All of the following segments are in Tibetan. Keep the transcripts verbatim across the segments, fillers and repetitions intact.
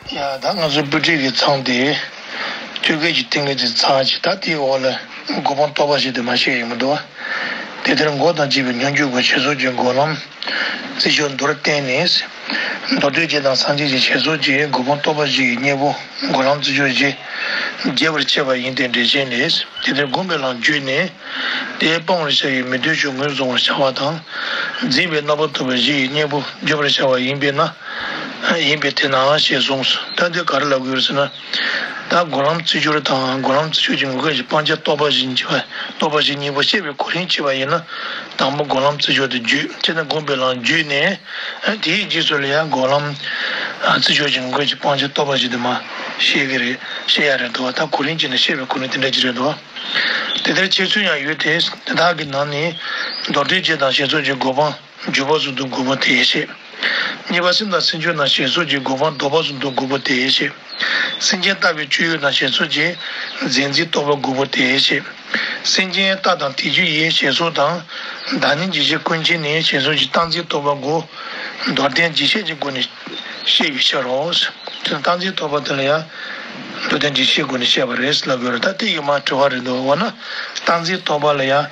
ཡ། ད་ང་ཚོ་པུ་ཊི་གི་ཚང་དེ་བཅོ་བརྒྱད་ཀྱི་ཏིང་ངེ་འཛིན་ཚང་གཅིག་ད་དེའི་འོག་ལ་སྒོམ་སྤང་རྟོགས་པ་ཞིག་དེ་མ་བཤད་ཡོང་གི་འདུག་དེ་ལྟར་མགོ་དང་བཅས་པའི་སྙོམས་འཇུག་གི་ཞེས་སོགས་ཀྱི་སྒོམ་ལམ་རྩིས་སྦྱོར་མདོར་བསྟན་ནས། མདོར་བསྟན་བརྒྱད་དང་སངས་རྒྱས་ཀྱི་ཞེས་སོགས་ཀྱི་སྒོམ་སྤང་རྟོགས་པ་བཞི་ཡི་གཉེན་པོ་སྒོམ་ལམ་རྩིས་སྦྱོར་བཞི་རྒྱས་པར་འཆད་པ་ཡིན་ཏེ། འགྲེལ་ཆེན་ནས། དེ་ལྟར་སྒོམ་པའི་ལམ་བརྒྱུད་ནས། དེས་སྤང་བར་བྱ་བའི་མི་འདོད་ཆོས་ངོས་བཟུང་བར་བྱ་བ་དང་། འཛིན་པའི་རྣམ་པར་རྟོག་པ་བཞི་ཡི་གཉེན་པོ་བརྗོད་པར་བྱ་བ་ཡིན་པས་ན། ཡིན་པས་དེས་ན་ཞེས་གསུངས་སོ། ད་འདི་ག་རེ་ལབ་དགོས་ཟེར་ན། ད་སྒོམ་ལམ་རྩིས་སྦྱོར་དང་སྒོམ་ལམ་རྩིས་སྦྱོར་གྱི་ངོས་ཀྱི་སྤང་བྱ་རྟོགས་པ་བཞི་འབྱེད་པ་རྟོགས་པ་བཞི་གཉིས་པོ་བཤད་པའི་གོ་རིམ་བྱས་པ་ཡིན་ན། དང་པོ་སྒོམ་ལམ་རྩིས་སྦྱོར་དེ་བརྒྱུད་དེ་ན་སྒོམ་པའི་ལམ་བརྒྱུད་ནས། དེའི་རྗེས་སུ་ལ་ཡང་སྒོམ་ལམ་རྩིས་སྦྱོར་གྱི་ངོས་ཀྱི་སྤང་བྱ་རྟོགས་པ་བཞི་དེ་མ་བཤད་ཀྱི་རེད། བཤད་ཡ་རེད་འདུག་ད་གོ་རིམ་བྱས་ནས་བཤད་པའི་གོ་རིམ་དེ་འདྲ་ཅིག་རེད་འདུག་དེ་ལྟར་འཆད་ཚུལ་ཡང་ཡོད་དེ། དེ་དག་གི་ནང་ནས་མདོར་བསྟན་བརྒྱད་དང་ཞེས་སོགས་ཀྱི་སྒོམ་སྤང་འཇུག་པ་ཟུང་དུ་འགུགས་པ་དེ་བཤད། གཉིས་པ་སེམས་དང་སེམས་བྱུང་དང་ཞེས་སོགས་ཀྱི་སྒོམ་སྤང་ལྡོག་པ་ཟུང་དུ་འགུགས་པ་དེ་བཤད། སེམས་ཅན་ལྟ་བུའི་སྤྱོད་ཡུལ་དང་ཞེས་སོགས་ཀྱི་འཛིན་འཛིན་རྟོག་པ་འགུགས་པ་དེ་བཤད། སེམས་ཅན་ལྟ་དང་དེ་རྒྱུ་ཡིན་ཞེས་སོགས་དང་། བདག་ཉིད་འཇིགས་བྱེད་ཀུན་མཁྱེན་ནི་ཞེས་སོགས་ཀྱི་རྟག་འཛིན་རྟོག་པ་དགུ་མདོར་བསྟན་རྒྱས་བཤད་ཀྱི་སྒོ་ནས་བཤད་པའི་ཕྱིར་རོ། རྟག་འཛིན་རྟོག་པ་དེ་ལ་ཡང་མདོར་བསྟན་རྒྱས་བཤད་སྒོ་ནས་བཤད་པ་རེད་ལབ་ཡོད་རེད། ད་དེ་ཡི་མ་དྲི་བ་རེད་འདུག་འོ་ན་རྟག་འཛིན་རྟོག་པ་ལ་ཡང་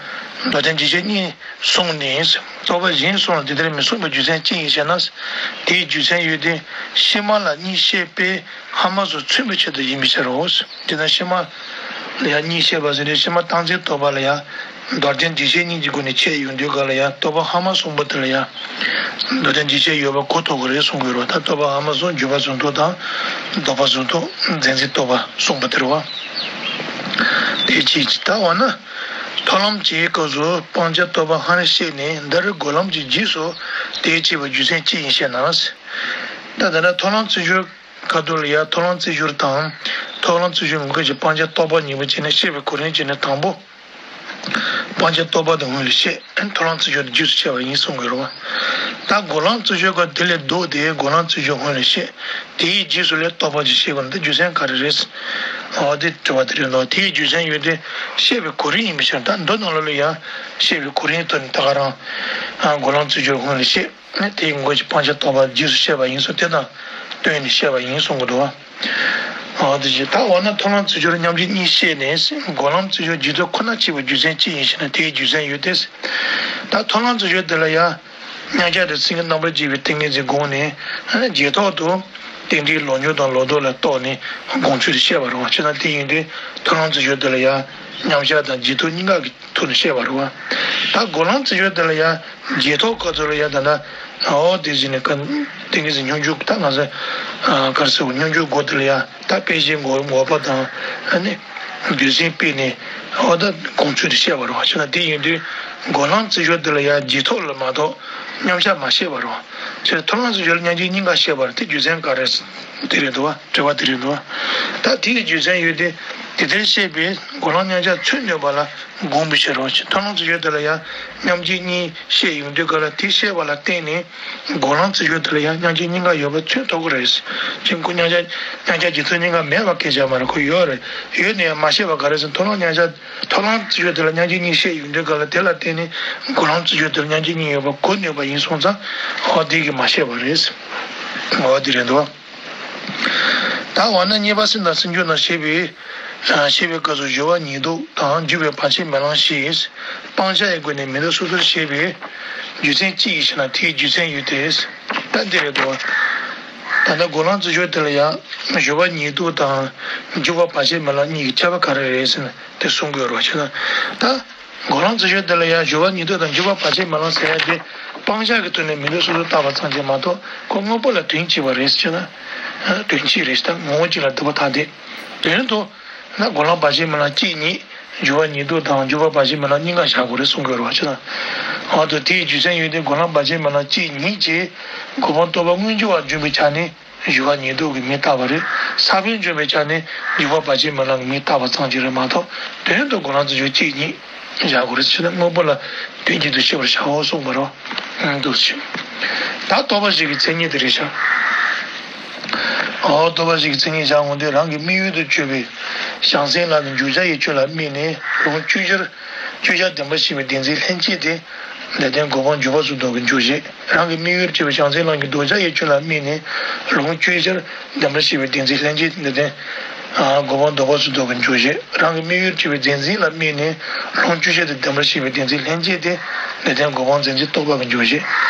མདོར་བསྟན་རྒྱས་བཤད་གཉིས་གསུངས་ནས། རྟོག་པ་གཞན་གསུམ་ལ་དེ་ལྟར་མི་གསུངས་པའི་རྒྱུ་མཚན་ཅི་ཡིན་ཞེ་ན། དེའི་རྒྱུ་མཚན་ཡོད་དེ། ཕྱི་མ་ལ་གཉིས་བཤད་པས་སྔ་མ་སོགས་མཚོན་པའི་ཆེད་དུ་ཡིན་པའི་ཕྱིར་རོ། དེ་ན་ཕྱི་མ་ལ་ཡང་གཉིས་བཤད་པ་ཟེར་ཏེ། ཕྱི་མ་རྟག་འཛིན་རྟོག་པ་ལ་ཡང་མདོར་བསྟན་རྒྱས་བཤད་གཉིས་ཀྱི་སྒོ་ནས་འཆད་ཡོང་དུས་ག་ལ་ཡང་རྟོག་པ་སྔ་མ་གསུངས་པ་དེ་ལ་ཡང་མདོར་བསྟན་རྒྱས་བཤད་ཡོད་པ་གོ་ཐུབ་ཀྱི་རེད་གསུང་གི་རེད། ད་རྟོག་པ་སྔ་མ་གསུམ་བརྗོད་པ་ཟུང་དུ་དང་ལྡོག་པ་ཟུང་དུ་འཛིན་འཛིན་རྟོག་པ་གསུངས་པ་དེ་རེད་བ། དེ་ཅིག་ད་འོ་ན། མཐོང་ལམ་གྱི་སྐབས་སུ་སྤང་བྱ་རྟོག་པ་སྔར་བཤད་ནས། འདིར་སྒོམ་ལམ་གྱི་རྗེས་སུ་དེ་བྱས་པའི་རྒྱུ་མཚན་ཅི་ཡིན་ཞེ་ན། ད་ད་ལྟ་མཐོང་ལམ་རྩིས་སྦྱོར་ཁ་ཐུག་ལ་ཡང་མཐོང་ལམ་རྩིས་སྦྱོར་དང་། མཐོང་ལམ་རྩིས་སྦྱོར་ངོས་ཀྱི་སྤང་བྱ་རྟོག་པ་གཉིས་པོ་བྱས་ནས་བཤད་པའི་གོ་རིམ་བྱས་ནས། དང་པོ་སྤང་བྱ་རྟོག་པ་དེ་སྔོན་ལ་བཤད། མཐོང་ལམ་རྩིས་སྦྱོར་དེ་རྗེས་སུ་བཤད་པ་ཡིན་གསུང་གི་རེད་བ། ད་སྒོམ་ལམ་རྩིས་སྦྱོར་སྐབས་དེ་ལས་ལྡོག་སྟེ་སྒོམ་ལམ་རྩིས་སྦྱོར་སྔོན་ལ་བཤད། དེའི་རྗེས་སུ་ལས་རྟོག་པ་ཅིག་བཤད་དགོས་ན་དེ་རྒྱུ་མཚན་ག་རེ་རེད། འོ་དེ་དྲི་བ་དེ་རེད་འདུག་དེའི་རྒྱུ་མཚན་ཡོད་དེ། བཤད་པའི་གོ་རིམ་ཡིན་པའི་ཕྱིར། ད་མདོ་ནང་ལོགས་ལ་ཡང་བཤད་པའི་གོ་རིམ་ཐོག་ནས་ད་ག་རང་སྒོམ་ལམ་རྩིས་སྦྱོར་སྔོན་ལ་བཤད། དེའི་ངོས་ཀྱི་སྤང་བྱ་རྟོག་པ་རྗེས་སུ་བཤད་པ་ཡིན་གསུངས། དེ་དང་བསྟུན་ནས་བཤད་པ་ཡིན་གསུང་གི་འདུག་བ། འོ་དེ་བཞིན་ད་འོ་ན་མཐོང་ལམ་རྩིས་སྦྱོར་མཉམ་རྗེས་གཉིས་བཤད་ནས། སྒོམ་ལམ་རྩིས་སྦྱོར་རྗེས་ཐོབ་ཁོ་ན་བྱས་པའི་རྒྱུ་མཚན་ཅི་ཡིན་ཞེ་ན། དེའི་རྒྱུ་མཚན་ཡོད་དེ། ད་མཐོང་ལམ་རྩིས་སྦྱོར་དེ་ལ་ཡང་མཉམ་གཞག་དང་སེང་གེ་རྣམ་པར་འབྱེད་པའི་ཏིང་ངེ་འཛིན་བསྒོམས་ནས། རྗེས་ཐོབ་ཏུ་རྟེན་འབྲེལ་ལོག་འཇོག་དང་ལོག་ལྡོག་ལ་རྟོགས་ནས་སྒོམ་ཚུལ་དེ་བཤད་པ་རེད་བ། བྱས་ན་དེ་ཡིན་དུས་མཐོང་ལམ་རྩིས་སྦྱོར་དེ་ལ་ཡང་མཉམ་གཞག་དང་རྗེས་ཐོབ་གཉིས་ཀ་གི་ཐོག་ནས་བཤད་པ་རེད་བ། ད་སྒོམ་ལམ་རྩིས་སྦྱོར་དེ་ལ་ཡང་རྗེས་ཐོབ་སྐབས་སུ་ལ་ཡང་ད་ལྟ་འོ་དེ་བཞིན་ནས་ཀ་ཏིང་ངེ་འཛིན་སྙོམས་འཇུག་ད་ང་ཚོ་ག་རེ་ཟེར་བ། སྙོམས་འཇུག་སྒོམ་དེ་ལ་ཡང་ད་དཔེ་ཅན་སྒོམ་པ་དང་། ཨ་ནི་རྒྱུ་མཚན་སྤེལ་ནས་འོ་ད་སྒོམ་ཚུལ་དེ་བཤད་པ་རེད་བ། བྱས་ན་དེ་ཡིན་དུས་སྒོམ་ལམ་རྩིས་སྦྱོར་དེ་ལ་ཡང་རྗེས་ཐོབ་ལ་མ་གཏོགས་མཉམ་གཞག་མ་བཤད་པ་རེད་བ། བྱས་ན་མཐོང་ལམ་རྩིས་སྦྱོར་ལ་མཉམ་རྗེས་གཉིས་ཀ་བཤད་པ་རེད། དེ་རྒྱུ་མཚན་ག་རེ་རེད། དེ་རེད་འདུག་བ། དྲི་བ་དེ་རེད་འདུག་བ། ད་དེ་གི་རྒྱུ་མཚན་ཡོད་དེ། དེ་ལྟར་བཤད་པས་སྒོམ་ལམ་མཉམ་གཞག་མཚོན་ནུས་པ་ལ་དགོངས་པའི་ཕྱིར་རོ། མཐོང་ལམ་རྩིས་སྦྱོར་དེ་ལ་ཡང་མཉམ་རྗེས་གཉིས་བཤད་ཡོང་དུས་ག་ལ་དེ་བཤད་པ་ལ་བརྟེན་ནས་སྒོམ་ལམ་རྩིས་སྦྱོར་དེ་ལ་ཡང་མཉམ་རྗེས་གཉིས་ཀ་ཡོད་པ་མཚོན་ཐུབ་ཀྱི་རེད། ཅིང་ཁོ་མཉམ་གཞག་མཉམ་གཞག་རྗེས་ཐོབ་གཉིས་ཀ་མེད་པ་སྐད་ཆ་མ་རེད། ཁོ་ཡོད་རེད། ཡོད་ནས་ཡང་མ་བཤད་པ་ག་རེ་ཟེར། མཐོང་ལམ་མཉམ་གཞག་མཐོང་ལམ་རྩིས་སྦྱོར་དེ་ལ་མཉམ་རྗེས་གཉིས་བཤད་ཡོང་དུས་ག་ལ་དེ་ལ་བརྟེན་ནས་སྒོམ་ལམ་རྩིས་སྦྱོར་དེ་ལ་མཉམ་རྗེས་གཉིས་ཡོད་པ་གོ་ནུས་པ་ཡིན་སོང་ཙང་། འོ་དེ་གིས་མ་བཤད་པ་རེད། འོ་དེ་རེད་འདུག་ད་འོ་ན་གཉིས་པ་སེམས་དང་སེམས་བྱུང་དང་ཞེས་པའི། ཞེས་པའི་སྐབས་སུ་སྦྱོར་བ་ཉིད་དུ་དང་འཇུག་པའི་བར་ཆད་མེད་ལམ་ཞེས་སྤང་བྱ་ཡི་སྒོ་ནས་མི་འདོད་སོ་སོར་བཤད་པའི་རྒྱུ་མཚན་ཅི་ཡིན་ཞེ་ན། དེའི་རྒྱུ་མཚན་ཡོད་དེ། ད་འདི་རེད་འདུག་ད་ལྟ་སྒོམ་ལམ་རྩིས་སྦྱོར་དེ་ལ་ཡང་སྦྱོར་བ་ཉིད་དུ་དང་འཇུག་པ་བར་ཆད་མེད་ལམ་གཉིས་ཀྱི་ཁྱད་པར་ག་རེ་རེད་ཟེར་ན། དེ་གསུང་དགོས་རོགས་བྱས་ན། ད་སྒོམ་ལམ་རྩིས་སྦྱོར་དེ་ལ་ཡང་སྦྱོར་བ་ཉིད་དུ་དང་འཇུག་པ་བར་ཆད་མེད་ལམ་ཟེར་ཡ་དེ་སྤང་བྱ་གི་དོན་ནས་མི་འདོད་སོ་སོར་བརྟག་པ་ཙམ་གྱིས་མ་གཏོགས། ཁོ་དངོས་པོ་ལ་དོན་གཅིག་པ་རེད་ཟེར་ན། དོན་གཅིག་རེད་ཟེར། ད་ངོ་བོ་གཅིག་ལ་སྡུད་པ་ཐ་དད། དོན་དུ་ན་སྒོམ་ལམ་བར་ཆད་མེད་ལམ་གཅིག་ཉིད། སྦྱོར་བ་ཉིད་དུ་དང་འཇུག་པ་བར་ཆད་མེད་ལམ་གཉིས་ཀ་བཞག་དགོས་རེད་གསུང་དགོས་རེད་བ། བྱས་ན། འོ་ད་དེའི་རྒྱུ་མཚན་ཡོད་དེ། སྒོམ་ལམ་བར་ཆད་མེད་ལམ་གཅིག་ཉིད་ཀྱིས་སྒོམ་སྤང་རྟོགས་པ་དངོས་འབྱོར་བ་འཇོམས་པའི་ཆ་ནས། སྦྱོར་བ་ཉིད་དུ་གི་མི་རྟག་པ་རེད། ས་བོན་འཇོམས་པའི་ཆ་ནས་སྦྱོར་བ་བར་ཆད་མེད་ལམ་གྱི་མི་རྟག་པ་ཙམ་ཅིག་རེད་མ་གཏོགས། དོན་དུ་སྒོམ་ལམ་རྩིས་སྦྱོར་གཅིག་ཉིད་བཞག་དགོས་རེད། བྱས་ན་དངོས་པོ་ལ་དོན་གཅིག་ཏུ་ཤེས་པར་བྱའོ་གསུངས་པ་རེད། འདུག་ཟེར། ད་རྟོག་པ་བཞི་གི་མཚན་ཉིད་དེ་རེད་ཤག་འོ་རྟོག་པ་བཞི་གི་མཚན་ཉིད་བཞག་འོང་དུས། རང་གི་དམིགས་ཡུལ་དུ་གྱུར་པའི་བྱང་སེམས་ལ་ནི་འཇུག་བྱ་ཡི་ཆོས་ལ་དམིགས་ནས་ལུང་བཅུ་ཆར་བཅུ་ཆར་བདེན་པར་ཤེས་པའི་བདེན་འཛིན་ལྷན་སྐྱེས་དེ། ལེགས་ལྡན་གོ་འཕང་འཇུག་པ་སོགས་ལྡོག་པའི་འཇུག་བྱེད། རང་གི་དམིགས་ཡུལ་བྱས་པའི་བྱང་སེམས་ལམ་གྱི་ལྡོག་བྱ་ཡི་ཆོས་ལ་དམིགས་ནས་ལུང་བཅུ་ཆར་བདེན་པར་ཤེས་པའི་བདེན་འཛིན་ལྷན་སྐྱེས་ལེགས་ལྡན་གོ་འཕང་ལྡོག་པ་སོགས་ལྡོག་པའི་འཇུག་བྱེད། རང་གི་དམིགས་ཡུལ་བྱས་པའི་མཚན་འཛིན་ལ་དམིགས་ནས་ལུང་བཅུ་ཆར་དུ་བདེན་པར་ཤེས་པའི་བདེན་འཛིན་ལྷན་སྐྱེས་ཏེ་ལེགས་ལྡན་གོ་འཕང་མཚན་འཛིན་རྟོགས་པ་གི་འཇུག་བྱེད།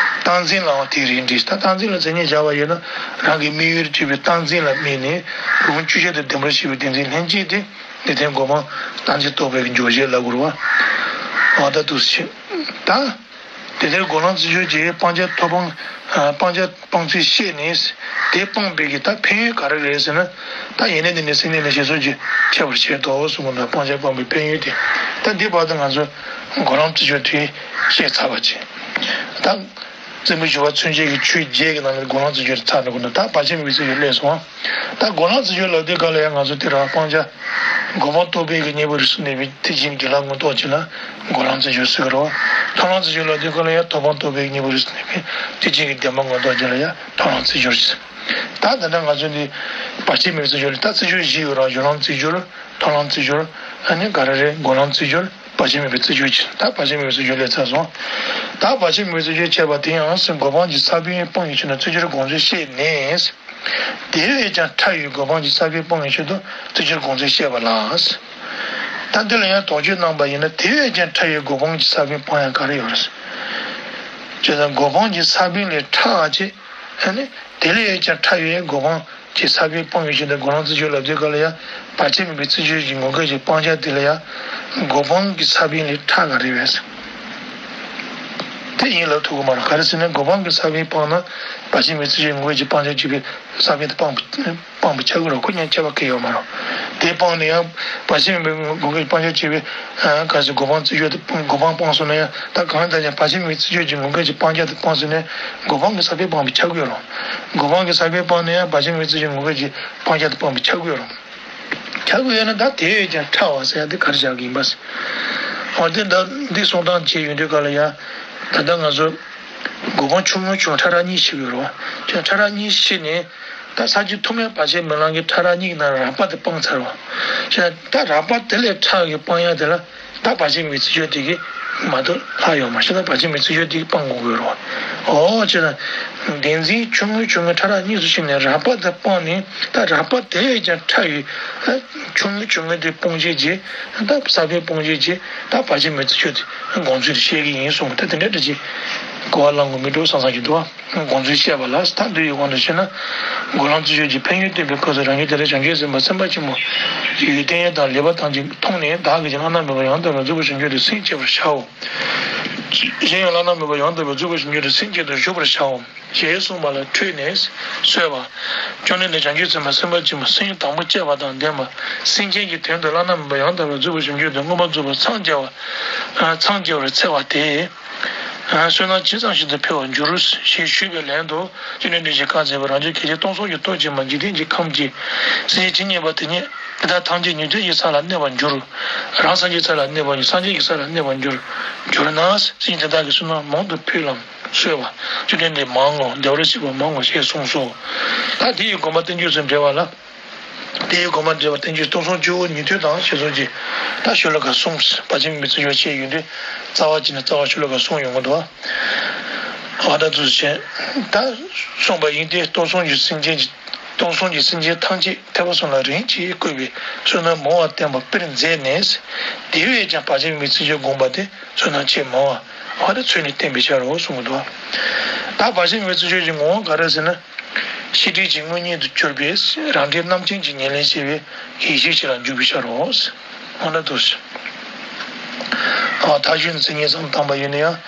རྟག་འཛིན་ལའང་དེའི་རིགས་འགྲེ། ད་རྟག་འཛིན་ལ་མཚན་ཉིད་བཞག་པ་ཡིན་ན་རང་གི་དམིགས་ཡུལ་བྱས་པའི་རྟག་འཛིན་ལ་དམིགས་ནས་ལུང་བཅུ་ཆར་དུ་བདེན་པར་ཤེས་པའི་བདེན་འཛིན་ལྷན་སྐྱེས་ཏེ། ལེགས་ལྡན་གོ་འཕང་རྟག་འཛིན་རྟོགས་པའི་འཇུག་བྱེད་ལ་གོ་རུ་བ། འོ་ད་འདུག་སེ་བྱེད། ད་དེ་ལྟར་སྒོམ་ལམ་རྩེ་སྦྱོར་གྱི་སྤང་བྱ་ཐོབ་དཔང་། སྤང་བྱ་སྤང་ཚུལ་ཤེས་ནས་དེ་སྤངས་པའི་གི་ད་ཕན་ཡོན་ག་རེ་རེད་ཟེར་ན། ད་ཡེ་ནས་དེ་ནས་སེམས་ནས་ཞེས་སོགས་ཀྱི་ཁྱད་པར་ཕྱེ་དོ་གསུངས་པ་ན་སྤང་བྱ་སྤངས་པའི་ཕན་ཡོན་དེ། ད་འདི་བར་དུ་ང་ཚོ་སྒོམ་ལམ་རྩེ་སྦྱོར་དེ་བཤད་ཚར་བ་བྱས། ད། རྩེ་མོའི་སྦྱོར་བ་མཚོན་བྱེད་ཀྱི་ཆོས་བརྒྱད་ཀྱི་ནང་ནས་སྒོམ་ལམ་རྩེ་སྦྱོར་ཚར་འགྲོ་གི་འདུག་ད་བར་ཆད་མེད་པའི་རྩེ་སྦྱོར་སླེབས་སོང་། ད་སྒོམ་ལམ་རྩེ་སྦྱོར་ལབ་དུས་སྐབས་ལ་ཡང་ང་ཚོ་དེ་རང་སྤང་བྱ། གོ་འཕང་རྟོགས་པའི་གི་གཉེན་པོའི་རིགས་སུ་གནས་པའི་ཐེག་ཆེན་གྱི་ལམ་མངོན་རྟོགས་བྱེད་ལ་སྒོམ་ལམ་རྩེ་སྦྱོར་ཟེར་གི་རེད། ཐོབ་ལམ་རྩེ་སྦྱོར་ལབ་དུས་སྐབས་ལ་ཡང་ཐོབ་དཔང་རྟོགས་པའི་གཉེན་པོའི་རིགས་སུ་གནས་པའི་ཐེག་ཆེན་གྱི་བདེན་པ་མངོན་རྟོགས་བྱེད་ལ་ཡང་ཐོབ་ལམ་རྩེ་སྦྱོར་ཟེར། ད་ད་ལྟ་ང་ཚོ་འདི་བར་ཆད་མེད་པའི་རྩེ་སྦྱོར་ལ་ད་རྩེ་སྦྱོར་བཞི་ཡོད་ར། སྦྱོར་ལམ་རྩེ་སྦྱོར། ཐོབ་ལམ་རྩེ་སྦྱོར། ཨ་ནི་ག་རེ་རེད། སྒོམ་ལམ་རྩེ་སྦྱོར། བར་ཆད་མེད་པའི་རྩེ་སྦྱོར་གྱིས། ད་བར་ཆད་མེད་པའི་རྩེ་སྦྱོར་སླེབས་ཚར་སོང་། ད་བར་ཆད་མེད་པའི་རྩེ་སྦྱོར་བྱས་པ་དེ་ཡང་སེམས་གོ་འཕང་གི་ས་བོན་སྤངས་ཡོད་ཕྱིར་ན་རྩེ་སྦྱོར་སྒོམ་ཚུལ་ཤེས་ནས། དེ་བས་ཀྱང་ཕྲ་བའི་གོ་འཕང་གི་ས་བོན་སྤངས་ཡོད་ཕྱིར་དུ་རྩེ་སྦྱོར་སྒོམ་ཚུལ་བཤད་པ་ལ། ད་འདི་ལ་ཡང་དོགས་གཅོད་གནང་བ་ཡིན་ན། དེ་བས་ཀྱང་ཕྲ་བའི་གོ་འཕང་གི་ས་བོན་སྤང་ཡ་ག་རེ་ཡོད་རེད། བྱས་ཙང་གོ་འཕང་གི་ས་བོན་ལས་ཕྲ་བ་ཅིག་ཨ་ནི་དེ་ལས་ཀྱང་ཕྲ་བའི་གོ་འཕང་གི་ས་བོན་སྤངས་ཡོད་ཕྱིར་དུ་སྒོམ་ལམ་རྩེ་སྦྱོར་ལབ་དུས་སྐབས་ལ་ཡང་བར་ཆད་མེད་པའི་རྩེ་སྦྱོར་གྱི་ངོ་སྐལ་གྱི་སྤང་བྱ་དེ་ལ་ཡང་གོ་འཕང་གི་ས་བོན་ལས་ཕྲ་ག་རེ་བས། དེ་ཡིན་ལབ་ཐུབ་ཀྱི་མ་རེད། ག་རེ་ཟེར་ན་གོ་འཕང་གི་ས་བོན་སྤངས་ན་བར་ཆད་མེད་པའི་རྩེ་སྦྱོར་ངོ་སྐལ་གྱི་སྤང་བྱ་བྱེད་པའི་ས་བོན་དེ་སྤངས་པ་སྤངས་པ་ཆགས་ཀྱི་རེད། ཁོ་གཉིས་ཁྱད་པར་གང་ཡང་ཡོད་མ་རེད། དེ་སྤངས་ནས་ཡང་བར་ཆད་མེད་པའི་ངོ་སྐལ་གྱི་སྤང་བྱ་བྱེད་པའི་ག་ཟེར་གོ་འཕང་རྩེ་སྦྱོར་དེ་སྤངས། གོ་འཕང་སྤངས་སོང་ན་ཡང་ད་གང་ལྟར་ཀྱང་བར་ཆད་མེད་པའི་རྩེ་སྦྱོར་གྱི་ངོ་སྐལ་གྱི་སྤང་བྱ་དེ་སྤངས་ཟིན་ནས་གོ་འཕང་གི་ས་བོན་སྤངས་པ་ཆགས་ཀྱི་ཡོད་རེད། གོ་འཕང་གི་ས་བོན་སྤངས་ནས་ཡང་བར་ཆད་མེད་པའི་རྩེ་སྦྱོར་ངོ་སྐལ་གྱི་སྤང་བྱ་དེ་སྤངས་པ་ཆགས་ཀྱི་ཡོད་རེད། ཆགས་ཀྱི་ཡོད་ན་ད་དེ་བས་ཀྱང་ཕྲ་བ་ཟེར་ཡ་དེ་ག་རེ་བཞག་གི་ཡིན་པ་ཟེར། འོ་དེ་ད་འདི་གསུང་སྟངས་བྱས་ཡོང་དུས་སྐབས་ལ་ཡང་ད་ལྟ་ང་ཚོ་གོ་འཕང་ཆུང་ངུ་ཆུང་ཕྲ་རགས་གཉིས་ཤེས་དགོས་རེད་བ། ཆུང་ཕྲ་རགས་གཉིས་ཤེས་ནས་ད་ས་བཅུ་ཐོག་མའི་བར་ཆད་མེད་ལམ་གྱི་ཕྲ་རགས་གཉིས་ཀྱི་ནང་རགས་པ་དེ་སྤངས་ཚར་བ། ཞེ་ན་ད་རགས་པ་དེ་ལས་ཕྲ་བའི་སྤང་ཡ་དེ་ལ་ད་བར་ཆད་མེད་པའི་རྩེ་སྦྱོར་དེ་གིས་མ་གཏོགས་ལྷག་ཡོད་མ་རེད། ཞེ་ན་བར་ཆད་མེད་པའི་རྩེ་སྦྱོར་དེ་གིས་སྤང་དགོས་ཀྱི་ཡོད་རེད་བ། འོ་བྱས་ན་བདེན་འཛིན་ཆུང་ངུ་ཆུང་ངུ་ཕྲ་རགས་གཉིས་སུ་ཕྱེ་ནས་རགས་པ་དེ་སྤངས་ནས་ད་རགས་པ་དེ་བས་ཀྱང་ཕྲ་བའི་ཆུང་ངུ་ཆུང་ངུ་དེ་སྤོང་བྱེད་ཀྱི་ད་ས་བོན་སྤོང་བྱེད་ཀྱི་ད་བར་ཆད་མེད་པའི་རྩེ་སྦྱོར་དེ་སྒོམ་ཚུལ་དེ་བཤད་ཀྱི་ཡིན་གསུངས། ད་དེ་འདྲ་འདྲ་ཅིག་གོ་བ་བླང་དགོས་མི་འགྲོ་བསམ་བསམ་གྱི་འདུག་བ། སྒོམ་ཚུལ་བཤད་པ་ལ་ད་འདི་ཡི་དབང་དུ་བྱས་ན། སྒོམ་ལམ་རྩེ་སྦྱོར་གྱི་ཕན་ཡོན་སྟོན་པའི་སྐབས་སུ་རང་རྒྱུད་དེ་ལས་བྱང་ཆུབ་སེམས་དཔའ་སེམས་དཔའ་ཆེན་པོ་ཡི་བསྟན་ཡོན་དང་ལེགས་པ་ཐམས་ཅད་མཐོང་ནས་བདག་གིས་ཀྱང་བླ་ན་མེད་པ་ཡང་དག་པར་རྫོགས་པར་བྱང་རྒྱུ་དེ་སེམས་བསྐྱེད་པར་བྱའོ། གཞན་ཡང་བླ་ན་མེད་པ་ཡང་དག་པར་རྫོགས་པར་བྱང་རྒྱུ་དེ་སེམས་བསྐྱེད་དུ་གཞོལ་བར་བྱའོ། ཞེས་གསུངས་པ་ལ་ཁྲོས་ནས་གསོལ་བ། བཅོམ་ལྡན་འདས་བྱང་ཆུབ་སེམས་དཔའ་སེམས་དཔའ་ཆེན་པོ་སེམས་དང་པོ་བསྐྱེད་པ་དང་ལྡན་པ་སེམས་ཅན་གྱི་དོན་དུ་བླ་ན་མེད་པ་ཡང་དག་པར་རྫོགས་པར་བྱང་རྒྱུ་དེ་མངོན་པར་རྫོགས་པར་འཚང་རྒྱ་བ། འཚང་རྒྱ་བར་འཚལ་བ་སྟེ། བསོད་ནམས་ཇི་ཙམ་ཞིག་ཏུ་འཕེལ་བར་འགྱུར། ཞེས་ཞུས་པའི་ལན་དུ་བཅོམ་ལྡན་འདས་ཀྱིས་བཀའ་སྩལ་པ། རང་རྒྱུད་གལ་ཆེ་སྟོང་གསུམ་གྱི་སྟོབས་ཀྱིས་མ་འཇིག་རྟེན་གྱི་ཁམས་ཀྱི་སེམས་ཅན་ཇི་སྙེད་པ་དེ་སྙེད་དེ་དག་ཐམས་ཅད་ཉན་ཐོས་ཀྱི་ས་ལ་གནས་པར་འགྱུར། རང་སངས་རྒྱས་ས་ལ་གནས་པར་འགྱུར། སངས་རྒྱས་ཀྱི་ས་ལ་གནས་པར་འགྱུར། གྱུར་ན་སེམས་ཅན་དེ་དག་གི་བསོད་ནམས་མང་དུ་འཕེལ་ལམ་གསོལ་བ། བཅོམ་ལྡན་འདས་མང་ངོ་། བདེ་བར་གཤེགས་པ་མང་ངོ་། ཞེས་གསུངས་སོ། ད་དེ་ཡི་དགོངས་པ་བསྟན་བཅོས་སུ་འགྲེལ་བ་ལ། དེ་ཡི་དགོངས་པ་འགྲེལ་བ་བསྟན་བཅོས་སྟོང་གསུམ་སྤྱི་བོ་ཉན་ཐོས་དང་ཞེས་སོགས་ཀྱི་ད་ཤོ་ལོ་ཀ་གསུམ་བར་ཆད་མེད་པའི་རྩེ་སྦྱོར་བཤད་ཡོད་དུས་རྩ་བ་གཅིག་ནས་རྩ་བ་ཤོ་ལོ་ཀ་གསུམ་ཡོང་གི་འདུག་བ། ཨ་ད་ཚུལ་བཞིན་ད་གསུངས་པ་ཡིན་ཏེ། སྟོང་གསུམ་གྱི་སེམས་ཅན་གྱི་སྟོང་གསུམ་གྱི་སེམས་ཅན་ཐམས་ཅད་ཐེག་པ་གསུམ་ལ་རིམ་གྱིས་བཀོད་པའི་བསོད་ནམས་མང་བ་བསྟན་པ་དཔེར་མཛད་ནས། དེ་བས་ཀྱང་བར་ཆད་མེད་པའི་རྩེ་སྦྱོར་བསྒོམ་པ་དེ་བསོད་ནམས་ཆེས་མང་བ་ཨ་ད་ཚུལ་ནི་བསྟན་པའི་ཕྱིར་རོ་གསུངས་འདུག་ད་བར་ཆད་མེད་པའི་རྩེ་སྦྱོར་གྱི་ངོ་བོ་ག་རེ་ཟེར་ན། ཤེས་སྒྲིབ་ཀྱི་དངོས་ཉིད་དུ་གྱུར་པའི་རང་འབྲས་རྣམ་མཁྱེན་གྱི་ཉེར་ལེན་བྱེད་པའི་ཡེ་ཤེས་ཤིག་ལ་འཇུག་པའི་ཕྱིར་རོ། འོ་ན་འདུག་སེ། ཨ་མཐའ་གཞུག་ནས་མཚན་ཉིད་ཙམ་དང་པོ་ཡིན་ན་ཡང་།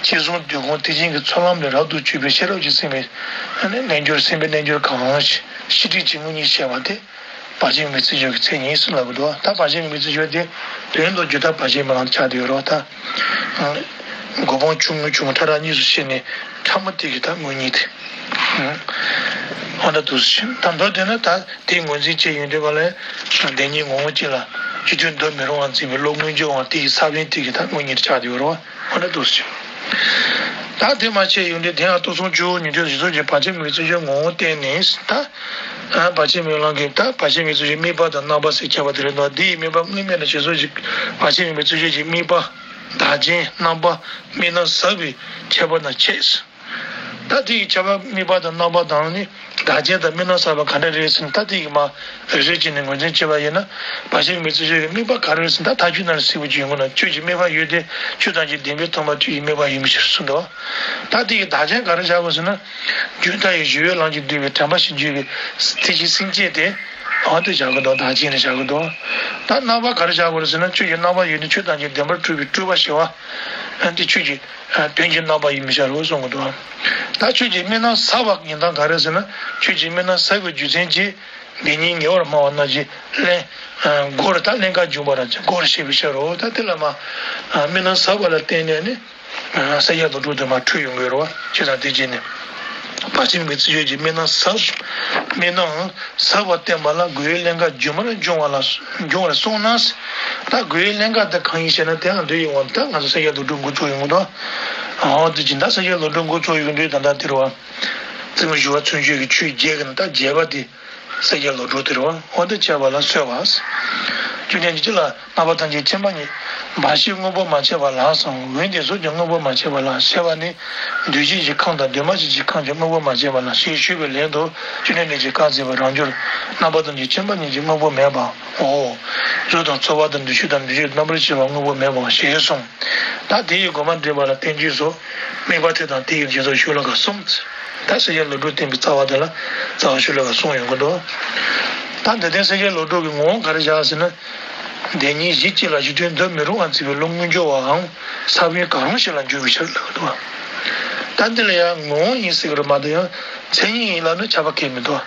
ཅི་གསུང་དུས་གང་ཐེག་ཆེན་གྱི་ཚོགས་ལམ་ལས་རབ་ཏུ་གཅོད་པའི་ཤེས་རབ་ཀྱི་སེམས་དཔའི་རྣལ་འབྱོར་སེམས་དཔའི་རྣལ་འབྱོར་གང་ཞིག་ཤེས་སྒྲིབ་ཀྱི་དངོས་ཉིད་ཤེས་པ་དེ། བར་ཆད་མེད་པའི་རྩེ་སྦྱོར་གྱི་མཚན་ཉིད་ཟེར་ལབ་ཀྱི་འདུག་ད་བར་ཆད་མེད་པའི་རྩེ་སྦྱོར་དེ་དོན་དུ་རྒྱུ་ད་བར་ཆད་མེད་ལམ་ཆགས་བསྡད་ཡོད་རེད་བ། ད་གོ་འཕང་ཆུང་ངུ་ཆུང་ངུ་ཕྲ་རགས་གཉིས་སུ་ཕྱེ་ནས་ཕྲ་མོ་དེ་གི་ད་དངོས་ཉིད་དེ། ཨ་ད་འདུག་སེ་ད་མདོར་བསྡུས་ན་ད་དེའི་ངོས་འཛིན་བྱས་ཡོང་དུས་ག་ལ་བདེན་གཉིས་ངོ་བོ་གཅིག་ལ་སྤྱི་མཐུན་འདོར་མི་རུང་བར་འཛིན་པའི་བློ་མངོན་གྱུར་བའང་དེ་ཡི་ས་བོན་དེ་གི་ད་དངོས་ཉིད་ཆགས་བསྡད་ཡོད་རེད་བ། ཨ་ད་འདུག་སེ། ད་དེ་མ་ཕྱེ་ཡོང་དུས་དེ་ཡང་སྟོང་གསུམ་སྤྱི་བོ་ཉན་ཐོས་ཞེས་སོགས་ཀྱི་བར་ཆད་མེད་པའི་རྩེ་སྦྱོར་ངོ་བོ་བསྟན་ནས་ད། བར་ཆད་མེད་ལམ་གྱི་ད་བར་ཆད་མེད་རྩེ་སྦྱོར་གྱི་དམིགས་པ་དང་རྣམ་པ་ཟེར་ཁྱད་པར་དེ་རེད་འདུག་འདི་ཡི་དམིགས་པ་དངོས་མེད་ལ་ཞེས་སོགས་ཀྱི་བར་ཆད་མེད་པའི་རྩེ་སྦྱོར་གྱི་དམིགས་པ། བདག་རྐྱེན་རྣམ་པ་དམིགས་རྣམ་ཟབ་པའི་ཁྱད་པར་དང་ཕྱེ། ད་དེ་ཡི་ཁྱད་པར་དམིགས་པ་དང་རྣམ་པ་དང་ནི་བདག་རྐྱེན་དང་དམིགས་རྣམ་ཟབ་པ་ག་འདྲ་རེད་ཟེར་ན། ད་དེ་ཡི་མ་རེ་རེ་བྱས་ནས་ངོས་འཛིན་བྱེད་པ་ཡིན་ན། བར་ཆད་མེད་ཚུལ་ཆོས་ཀྱི་དམིགས་པ་ག་རེ་རེད་ཟེར་ན། ད་མཐའ་དཔྱོད་ནང་ལ་གསལ་པོ་ཅིག་ཡོང་གི་ན། ཆོས་ཀྱི་དམིགས་པ་ཡོད་དེ། ཆོས་ཐམས་ཅད་བདེན་པས་མཐོང་བ་ཆོས་ཀྱི་དམིགས་པ་ཡིན་པའི་ཕྱིར་གསུངས་འདུག། ད་དེ་ཡི་བདག་རྐྱེན་ག་རེ་བཞག་དགོས་ཟེར་ན། རྒྱུན་མཐའ་ཡས་ཞི་བའི་ལམ་གྱིས་བསྡུས་པའི་དྲན་པ་བཞི་འཇུག་པའི་ཐེག་ཆེན་སེམས་བསྐྱེད་དེ། འོ་དེ་བཞག་གི་འདུག། བདག་རྐྱེན་ནི་བཞག་གི་འདུག། ད་རྣམ་པ་ག་རེ་བཞག་དགོས་རེད་ཟེར་ན། ཆོས་ཀྱི་རྣམ་པ་ཡོད་དེ། ཆོས་ཐམས་ཅད་བདེན་པར་གྲུབ་པའི་སྤྲོས་པ་ཞི་བ། འདི་ཆོས་ཀྱི་དོན་གྱི་རྣམ་པ་ཡིན་པའི་ཕྱིར་རོ་གསུང་གི་འདུག། ད་ཆོས་ཀྱི་དམིགས་རྣམ་ཟབ་པ་ཡིན་སྟངས་ག་རེ་ཟེར་ན། ཆོས་ཀྱི་དམིགས་རྣམ་ཟབ་པའི་རྒྱུ་མཚན་གྱིས་བདེན་གཉིས་ངེས་པར་སྨྲ་བ་རྣམས་ཀྱིས་ཀླན་མགོར། ད་ཀླན་ཀ་འབྱུང་བ་ར་མགོར་བཤད་པའི་ཕྱིར་རོ། ད་དེ་ལ་མ་དམིགས་རྣམ་ཟབ་པ་ལ་བརྟེན་ནས་ནི། སེམས་ཅན་ལོག་འགྲོ་དེ་མར་འཁྲུལ་ཡོང་གི་རེད་བ། བྱས་ཙང་དེ་རྗེས་ནས། བར་ཆད་མེད་པའི་ཚུལ་ཆོས་ཀྱི་དམིགས་རྣམ་ཟབ། དམིགས་རྣམ་ཟབ་པ་བསྟན་པ་ལ་རྒོལ་བའི་ཀླན་ཀ་སྒྱུ་མར་འབྱུང་བ་ལ། འབྱུང་བར་གསུངས་ན། ད་རྒོལ་བའི་ཀླན་ཀ་དེ་གང་ཡིན་ཞེ་ན། དེའང་འདི་ཡིན་འོང་། ད་ང་ཚོ་སེམས་ཅན་ལོག་འགྲོ་འགོ་ཚུགས་ཡོང་གི་འདུག། འོ་དེ་བཞིན་ད་སེམས་ཅན་ལོག་འགྲོ་འགོ་ཚུགས་ཡོང་དུས་ད་ལྟ་དེ་རེད་བ། རྩེ་མོ་ཞི་བ་མཚོན་བྱེད་ཀྱི་ཆོས་བརྒྱད་ཀྱི་ནང་ད་བརྒྱད་པ་དེ། སེམས་ཅན་ལོག་འགྲོ་དེ་རེད་བ། འོ་དེ་བྱས་པ་ལ་གསོལ་བ། བཅོམ་ལྡན་འདས་ཀྱིས་ལ། རྣམ་པ་ཐམས་ཅད་མཁྱེན་པ་ཉིད། འབའ་ཞིག་དངོས་པོ་མ་ཁྱབ་པ་ལགས་སམ། འོན་ཏེ་གཟུགས་ཀྱང་དངོས་པོ་མ་ཁྱབ་པ་ལགས། ཞེས་པ་ནི། འདུས་བྱས་ཀྱི་ཁམས་དང་འདུས་མ་བྱས་ཀྱི་ཁམས་ཀྱང་དངོས་པོ་མ་ཁྱབ་པ་ལགས་ཞེས་ཞུས་པའི་ལན་དུ། བཅོམ་ལྡན་འདས་ཀྱིས་བཀའ་སྩལ་པ། རང་རྒྱུད་རྣམ་པ་ཐམས་ཅད་མཁྱེན་པ་ཉིད་ཀྱིས་དངོས་པོ་མེད་པའོ། གཟུགས་དང་ཚོར་བ་དང་འདུ་ཤེས་དང་འདུ་བྱེད་རྣམ་པར་ཤེས་པ་དངོས་པོ་མེད་པའོ་ཞེས་གསུངས། ད་དེ་ཡི་དགོངས་པ་འགྲེལ་པ་ལ་བསྟན་བཅོས་སོ། དམིགས་པ་དེ་དང་དེ་ཡི་རྗེས་སུ་ཤོ་ལོ་ཀ་གསུམ། ད་སེམས་ཅན་ལོག་འགྲོ་བསྟན་པའི་རྩ་བ་དེ་ལ་རྩ་བ་ཤོ་ལོ་ཀ་གསུམ་ཡོང་གི་འདུག། ད་འདི་ལྟར་སེམས་ཅན་ལོག་འགྲོ་གི་ངོ་བོ་ག་རེ་བཞག་ཟེར་ན། བདེན་གཉིས་གཞི་གཅིག་ལ་གཞི་མཐུན་འདོད་མི་རུང་བར་འཛིན་པའི་བློ་མངོན་གྱུར་བའམ་ས་བོན་གང་རུང་ཞིག་ལ་འགྱུར་བའི་ཕྱིར་ལབ་འདུག། ད་འདི་ལ་ཡང་ངོ་བོ་ཡིན་ཟེར་གི་རེད་མ་གཏོགས། ཡང་མཚན་ཉིད་ཡིན་ལབ་ན་ཁྱབ་པ་གང་ཡང་མི་འདུག།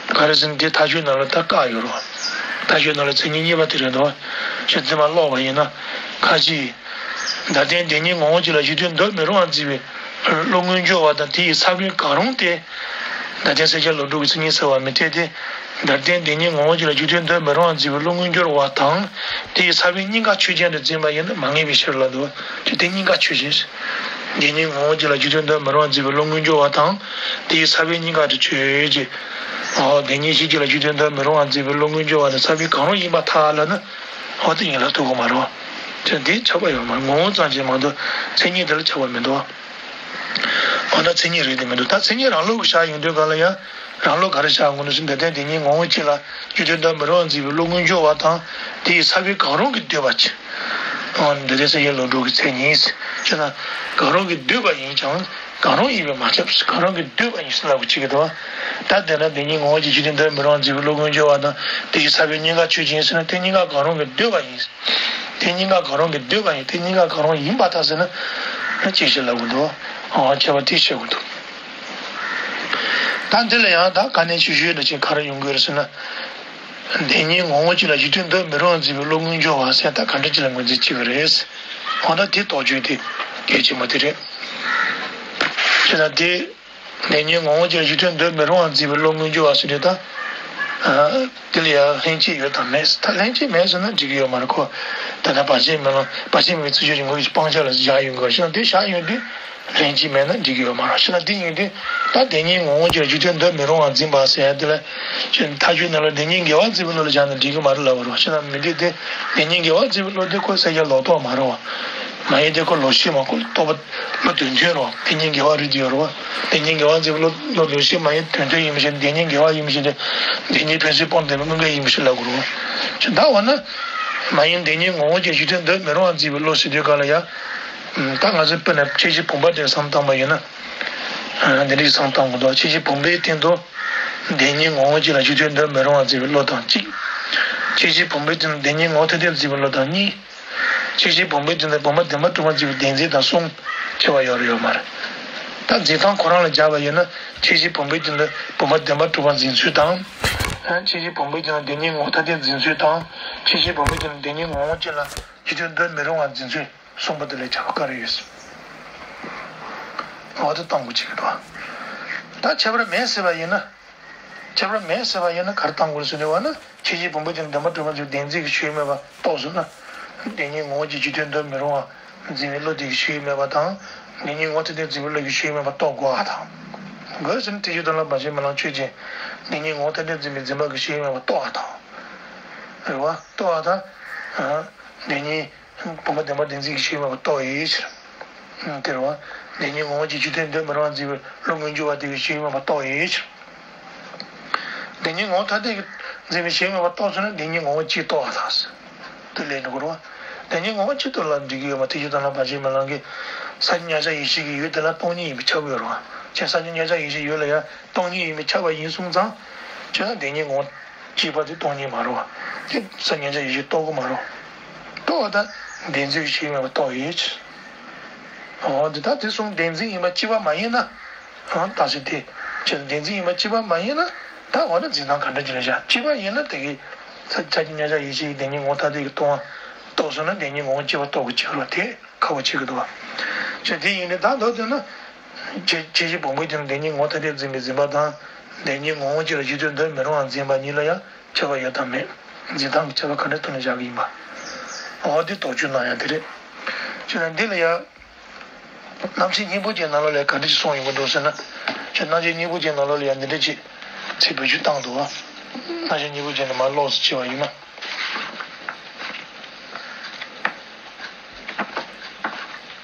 ག་རེ་ཟེར་ན་དེ་མཐའ་དཔྱོད་ནང་ལ་ད་བཀག་ཡོད་རེད། མཐའ་དཔྱོད་ནང་ལ་མཚན་ཉིད་གཉིས་པ་དེ་རེད་འདུག། ཞེས་རྫུན་མ་ཀློག་པ་ཡིན་ན། ཁ་ཅིག་བདག་ལྟའི་བདེན་གཉིས་ངོ་བོ་གཅིག་ལ་གཞི་མཐུན་འདོད་མི་རུང་བར་འཛིན་པའི་བློ་མངོན་གྱུར་བ་དང་དེ་ཡི་ས་བོན་གང་རུང་སྟེ། བདག་ལྟའི་སེམས་ཅན་ལོག་འགྲོ་གི་མཚན་ཉིད་ཟེར་བ་མི་འཐད་དེ། བདག་ལྟའི་བདེན་གཉིས་ངོ་བོ་གཅིག་ལ་གཞི་མཐུན་འདོད་མི་རུང་བར་འཛིན་པའི་བློ་མངོན་གྱུར་བ་དང་། དེ་ཡི་ས་བོན་གཉིས་ཀ་ཆོས་ཅན་དུ་འཛིན་པ་ཡིན་ན་མ་ངེས་པའི་ཕྱིར་ལ་འདུག། དེ་དེ་གཉིས་ཀ་ཆོས་ཅན། བདེན་གཉིས་ངོ་བོ་གཅིག་ལ་གཞི་མཐུན་འདོད་མི་རུང་བར་འཛིན་པའི་བློ་མངོན་གྱུར་བ་དང་། དེ་ཡི་ས་བོན་གཉིས་ཀ་དེ་ཆོས་ཅན། འོ་བདེན་གཉིས་གཞི་གཅིག་ལ་གཞི་མཐུན་འདོད་མི་རུང་བར་འཛིན་པའི་བློ་མངོན་གྱུར་བ་དང་ས་བོན་གང་རུང་ཡིན་པར་ཐལ་ལབ་ན། འོ་དེ་ཡིན་ལ་ཐུག་གི་མ་རེད། དེ་འདི་ཁྱབ་པ་ཡོད་མ་རེད། ངོ་བོ་ཙམ་ཅིག་མ་གཏོགས་མཚན་ཉིད་དེ་ལ་ཁྱབ་པ་མི་འདུག། འོ་ན་མཚན་ཉིད་རེད་དེ་མི་འདུག། ད་མཚན་ཉིད་རང་ལུགས་ཀྱི་བཞག་ཡོང་དུས་ག་ལ་ཡང་རང་ལུགས་ག་རེ་བཞག་དགོས་ནོ་ཟེར་ན། བདག་ལྟའི་བདེན་གཉིས་ངོ་བོ་གཅིག་ལ་གཞི་མཐུན་འདོད་མི་རུང་བར་འཛིན་པའི་བློ་མངོན་གྱུར་བ་དང་དེ་ཡི་ས་བོན་གང་རུང་གིས་བསྡུས་པ་ཅིག། འོ་ན་འདི་ལྟར་སེམས་ཅན་ལོག་འགྲོ་གི་མཚན་ཉིད་ཟེར་ན། གང་རུང་གིས་བསྡུས་པ་ཡིན་ཀྱང་། གང་རུང་ཡིན་པས་མ་ཁྱབ། གང་རུང་གིས་བསྡུས་པ་ཡིན་ཟེར་ལབ་དགོས་ཀྱི་འདུག། ད་དེ་ན་བདེན་གཉིས་ངོ་བོ་གཅིག་གཞི་མཐུན་འདོད་མི་རུང་བར་འཛིན་པའི་བློ་མངོན་གྱུར་བ་དང་དེ་ཡི་ས་བོན་གཉིས་ཀ་ཆོས་ཅན་ཟེར་ན། དེ་གཉིས་ཀ་གང་རུང་གིས་བསྡུས་པ་ཡིན། དེ་གཉིས་ཀ་གང་རུང་གིས་བསྡུས་པ་ཡིན། དེ་གཉིས་ཀ་གང་རུང་ཡིན་པར་ཐལ་ཟེར་ན། ཅི་ཞིག་ལབ་དགོས་འདུག། འོ་ཁྱད་པར་དེ་ཤེས་དགོས་འདུག། ད་འདི་ལ་ཡང་ད་དཀའ་གནད་ཆེ་ཤོས་འདྲ་ཅིག་ག་རེ་ཡོང་གི་རེད་ཟེར་ན། བདེན་གཉིས་ངོ་བོ་གཅིག་ལ་གཞི་མཐུན་འདོད་མི་རུང་བར་འཛིན་པའི་བློ་མངོན་གྱུར་བ་ཟེར་ད་ག་འདྲ་ཅིག་ལ་ངོས་འཛིན་བྱེད་ཀྱི་རེད། འོ་ན་དེ་རྟོགས་བཅོས་དེ་གལ་ཆེན་པོ་དེ་རེད། ཅེ་ན་དེ། བདེན་གཉིས་ངོ་བོ་གཅིག་ལ་གཞི་མཐུན་འདོད་མི་རུང་བར་འཛིན་པའི་བློ་མངོན་གྱུར་བ་ཟེར་དུས་ད། དེ་ལ་ཡང་ལྷན་སྐྱེས་ཡོད་དམ་མེད། ད་ལྷན་སྐྱེས་མེད་ཟེར་ན་འགྲིག་གི་ཡོད་མ་རེད་ཁོ། ད་ལྟ་བར་ཆད་མེད་ལ་བར་ཆད་མེད་པའི་ཚུལ་ཆོས་ཀྱི་ངོ་བོ་སྤང་བྱ་ལ་བཞག་ཡོང་གི་ཡོད་ཤེ་ན། དེ་བཞག་ཡོང་དུས་ལྷན་སྐྱེས་མེད་ན་འགྲིག་གི་ཡོད་མ་རེད་ཤེ་ན། དེ་ཡིན་དུས་ད་བདེན་གཉིས་ངོ་བོ་གཅིག་ལ་གཞི་མཐུན་འདོད་མི་རུང་བར་འཛིན་པ་ཟེར་ཡ་དེ་ལ། མཐའ་དཔྱོད་ནང་ལ་བདེན་གཉིས་འགལ་བར་འཛིན་པའི་བློ་ལ་བཞག་ན་འགྲིག་གི་མ་རེད་ལབ་པ་རེད་ཤེ་ན། མི་འགྲིག་སྟེ། བདེན་གཉིས་འགལ་བར་འཛིན་པའི་བློ་དེ་ཁོ་སེམས་ཅན་ལོག་རྟོག་མ་རེད་བ། མ་ཡིན་ཏེ་ཁོ་ལོག་ཤེས་མ། ཁོ་རྟོག་པ་བློ་དོན་མཐུན་རེད་བ། བདེན་གཉིས་འགལ་བ་རེད་དེ་ཡོད་རེད་བ། བདེན་གཉིས་འགལ་བ་འཛིན་པའི་བློ་ལོག་ཤེས་མ་ཡིན་དོན་མཐུན་ཡིན་པ་ཞིག། བདེན་གཉིས་འགལ་བ་ཡིན་པ་ཞིག་སྟེ། བདེན་གཉིས་ཕན་ཚུན་སྤངས་བསྡད་པའི་དངོས་འགལ་ཡིན་པ་ཞིག་ལབ་དགོས་རེད་བ། ད་འོ་ན། མ་ཡིན་བདེན་གཉིས་ངོ་བོ་གཅིག་གཞི་མཐུན་འདོད་མི་རུང་བར་འཛིན་པའི་བློ་ཟེར་དུས་ག་ལ་ཡ། ད་ང་ཚོས་དཔེར་ན་ཁྱད་གཞི་བུམ་པ་དེ་བསམ་བཏང་པ་ཡིན་ན། འདི་འདྲའི་བསམ་བཏང་དགོས་འདུག། ཁྱད་གཞི་བུམ་པའི་སྟེང་དུ། བདེན་གཉིས་ངོ་བོ་གཅིག་ལ་གཞི་མཐུན་འདོད་མི་རུང་བར་འཛིན་པའི་བློ་དང་གཅིག། ཁྱད་གཞི་བུམ་པའི་སྟེང་དུ་བདེན་གཉིས་ངོ་བོ་ཐ་དད་འཛིན་པའི་བློ་དང་གཉིས། ཁྱད་གཞི་བུམ་པའི་སྟེང་དུ་བུམ་པ་བདེན་པར་གྲུབ་པར་འཛིན་པའི་བདེན་འཛིན་དང་གསུམ། ཁྱད་པར་ཡོད་རེད་ཡོད་མ་རེད། ད་འཛིན་སྟངས་ཁོ་རང་ལ་སྦྱར་བ་ཡིན་ན། ཁྱད་གཞི་བུམ་པའི་སྟེང་དུ་བུམ་པ་བདེན་པར་གྲུབ་པར་འཛིན་ཚུལ་དང་། ཁྱད་གཞི་བུམ་པའི་སྟེང་དུ་བདེན་གཉིས་ངོ་བོ་ཐ་དད་འཛིན་ཚུལ་དང་། ཁྱད་གཞི་བུམ་པའི་སྟེང་དུ་བདེན་གཉིས་ངོ་བོ་གཅིག་ལ་གཞི་མཐུན་འདོད་མི་རུང་བར་འཛིན་ཚུལ་གསུམ་པོ་དེ་ལ་ཁྱད་པར་ག་རེ་ཡོད། འོ་དེ་གཏོང་དགོས་ཀྱི་འདུག། ད་ཁྱད་པར་མེད་ཟེར་བ་ཡིན་ན། ཁྱད་པར་མེད་ཟེར་བ་ཡིན་ན་ག་རེ་གཏང་དགོས་ཟེར་ནས་བ་ན། ཁྱད་གཞི་བུམ་པའི་སྟེང་དུ་བདེན་པར་གྲུབ་པར་འཛིན་པའི་བདེན་འཛིན་གྱི་ཆོས་མེད་པ་རྟོགས་སོང་ན། བདེན་གཉིས་ངོ་བོ་གཅིག་གཞི་མཐུན་འདོད་མི་རུང་བ་འཛིན་པའི་བློ་དེ་གི་ཆོས་མེད་པ་དང་། བདེན་གཉིས་ངོ་བོ་ཐ་དད་འཛིན་པའི་བློ་གི་ཆོས་མེད་པ་རྟོགས་དགོས་པ་དང་། དགོས་ཟེར་ན་ཐེག་ཆེན་དོན་ལ་བར་ཆད་མེད་ལམ་ཆོས་ཅན། བདེན་གཉིས་ངོ་བོ་ཐ་དད་འཛིན་པའི་འཛིན་པ་གི་ཆོས་མེད་པ་རྟོགས་པ་དང་། རེད་བ། རྟོགས་པ་དང་། བདེན་གཉིས། བུམ་པ་བདེན་པ་བདེན་འཛིན་གྱི་ཞེན་མེད་པ་རྟོགས་ཡོད་ཕྱིར། དེ་རེད་བ། བདེན་གཉིས་ངོ་བོ་གཅིག་ཇི་སྟེ་འདོད་མི་རུང་བར་འཛིན་པའི་བློ་མངོན་གྱུར་བ་དེ་གི་ཞེན་མེད་པ་རྟོགས་ཡོད་ཕྱིར། བདེན་གཉིས་ངོ་བོ་ཐ་དད་ཀྱིས་འཛིན་པའི་ཞེན་མེད་པ་རྟོགས་ཚུལ་ནི་བདེན་གཉིས་ངོ་བོ་གཅིག་རྟོགས་པ་དང་། དེ་ལས་འགྲོ་གི་རེད་བ། བདེན་གཉིས་ངོ་བོ་གཅིག་རྟོགས་ལ་འགྲིག་གི་ཡོད་མ་ཐེག་ཆེན་དོན་ལམ་བར་ཆད་མེད་ལམ་གྱི་ས་བཅད་མཉམ་གཞག་ཡེ་ཤེས་ཀྱི་ཡུལ་དེ་ལ་སྟོང་ཉིད་ཡིན་པས་ཁྱབ་ཀྱི་ཡོད་རེད་བ། ཁྱེད་ས་བཅད་མཉམ་གཞག་ཡེ་ཤེས་ཡུལ་ལ་ཡང་སྟོང་ཉིད་ཡིན་པས་ཁྱབ་པ་ཡིན་གསུངས་ཙང་། ཁྱེད་ན་བདེན་གཉིས་ངོ་བོ་གཅིག་པ་དེ་སྟོང་ཉིད་མ་རེད་བ། དེ་ས་བཅད་མཉམ་གཞག་ཡེ་ཤེས་རྟོགས་ཀྱི་མ་རེད། རྟོགས་པ་དང་བདེན་འཛིན་གྱི་ཞེན་མེད་པ་རྟོགས་ཡོད་ཕྱིར། འོ་འདི་ལྟར་དེ་གསུམ་བདེན་འཛིན་ཡིན་པ་གཅིག་པ་མ་ཡིན་ན། འོ་རྟགས་གཞི་དེ། ཁྱེད་བདེན་འཛིན་ཡིན་པ་གཅིག་པ་མ་ཡིན་ན། ད་འོ་ན་འཛིན་སྟངས་ག་འདྲ་ཅིག་ལ་བཞག་གཅིག་པ་ཡིན་ན་དེ་གི། ས་ཆ་གི་མཉམ་གཞག་ཡེ་ཤེས་ཀྱི་བདེན་གཉིས་ངོ་བོ་ཐ་དད་ཀྱིས་སྟོང་པ་རྟོགས་སོང་ན་བདེན་གཉིས་ངོ་བོ་གཅིག་པ་རྟོགས་དགོས་ཀྱི་རེད་དེ་ཁག་པོ་ཆགས་ཀྱི་འདུག་བ། ཁྱེད་དེ་ཡིན་དུས་ད་མདོར་བསྡུས་ན། ཁྱེད་ཁྱེད་ཀྱི་བུམ་པའི་སྟེང་ན་བདེན་གཉིས་ངོ་བོ་ཐ་དད་འཛིན་པའི་འཛིན་པ་དང་། བདེན་གཉིས་ངོ་བོ་གཅིག་ལ་གཅིག་མཐུན་འདོད་མི་རུང་བར་འཛིན་པ་གཉིས་ལ་ཡང་ཁྱད་པར་ཡོད་དམ་མེད། འཛིན་སྟངས་ཀྱི་ཁྱད་པར་ག་འདྲ་ཐོག་ནས་བཞག་གི་ཡིན་པ། འོ་དེ་དོགས་གཅོད་གནང་ཡ་དེ་རེད། ཁྱེད་ན་འདི་ལ་ཡང་། རྣམ་བཤད་སྙིང་པོ་ཅན་ནང་ལོགས་ལ་ག་འདྲ་ཞིག་གསུངས་ཡོང་གི་འདུག་ཟེར་ན། ཁྱེད་རྣམ་བཤད་སྙིང་པོ་ཅན་ནང་ལོགས་ལ་ཡང་འདི་འདྲ་ཅིག་ཚིག་བེད་སྤྱོད་བཏང་འདུག་བ། རྣམ་བཤད་སྙིང་པོ་ཅན་ནས་མར་ཀློག་ཙམ་བྱས་པ་ཡིན་ན།